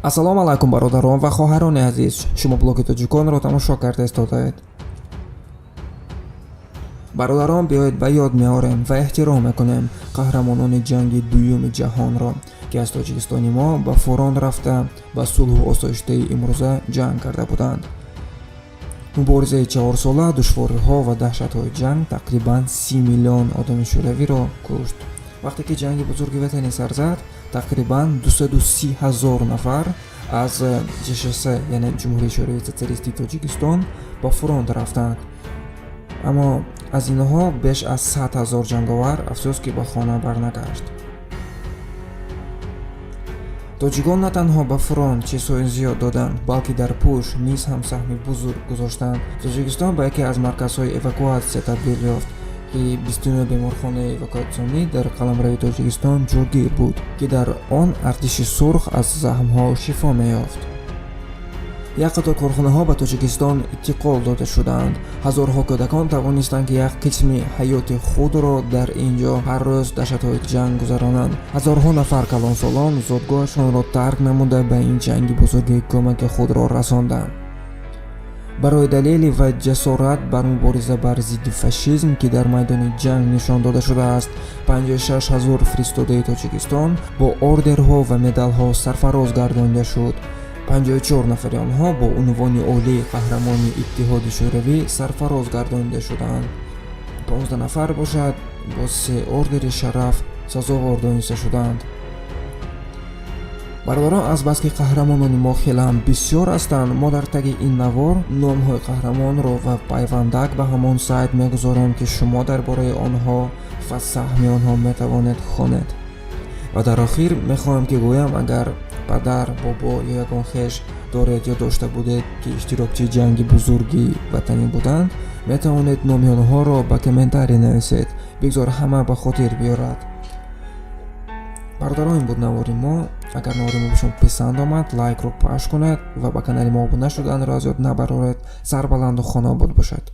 Ассалому алайкум, бародарон ва хоҳарони азиз! Шумо блоги тоҷиконро тамошо карда истодаед. Бародарон, биёед, ба ёд меорем ва эҳтиром мекунем қаҳрамонони ҷанги дуюми ҷаҳонро, ки аз Тоҷикистони мо ба фронт рафта, ба сулҳу осоиштаи имрӯза ҷанг карда буданд. Муборизаи чаҳорсола, душвориҳо ва даҳшатҳои ҷанг тақрибан 30 миллион одами шӯравиро кушт. Вақте ки Ҷанги Бузурги Ватанӣ сар зад, тақрибан 230 000 нафар аз ЖШС, яъне Ҷумҳурии Шӯравии Социалистии Тоҷикистон, ба фронт рафтанд, аммо аз инҳо беш аз 100 000 ҷанговар, афсӯс, ки ба хона барнагашт. Тоҷикон на танҳо ба фронт чизҳои зиёд доданд, балки дар пушт низ ҳам саҳми бузург гузоштанд. Тоҷикистон ба яке аз марказҳои эвакуатсия табдил ёфт, ки 29 беморхонаи эвакуатсионӣ дар қаламрави Тоҷикистон ҷойгир буд, ки дар он Артиши Сурх аз захмҳо шифо меёфт. Як қатор корхонаҳо ба Тоҷикистон интиқол дода шуданд. Ҳазорҳо кӯдакон тавонистанд, ки як қисми ҳаёти худро дар ин ҷо ҳар рӯз даҳшатҳои ҷанг гузаронанд. Ҳазорҳо нафар калонсолон зодгоҳашонро тарк намуда, ба ин ҷанги бузургӣ кӯмаки худро расонданд. Барои далелӣ ва ҷасорат бар мубориза бар зидди фашизм, ки дар майдони ҷанг нишон дода шудааст, 56 ҳазор фиристодаи Тоҷикистон бо ордерҳо ва медалҳо сарфароз гардонида шуд. 54 нафари онҳо бо унвони олии Қаҳрамони Иттиҳоди Шӯравӣ сарфароз гардонида шуданд. 15 нафар бошад, бо се ордери шараф сазовор дониста шуданд. Бародарон, азбаски қаҳрамонони мо хеле ҳам бисёр ҳастанд, мо дар таги ин навор номҳои қаҳрамонро ва пайвандак ба ҳамон сайт мегузорем, ки шумо дар бораи онҳо ва саҳми онҳо метавонед хонед. Ва дар охир мехоҳам, ки гӯям: агар падар, бобо ё ягон хеш доред ё дошта будед, ки иштирокчии Ҷанги Бузурги Ватанӣ буданд, метавонед номи онҳоро ба комментарий нависед. Бигзор ҳама ба хотир биёрад. Бародарон, ин буд навори мо. Агар навори мо ба шумо писанд омад, лайкро пахш кунед ва ба канали мо обуна шуданро аз ёд набароред. Сарбаланду хонаобод бошед.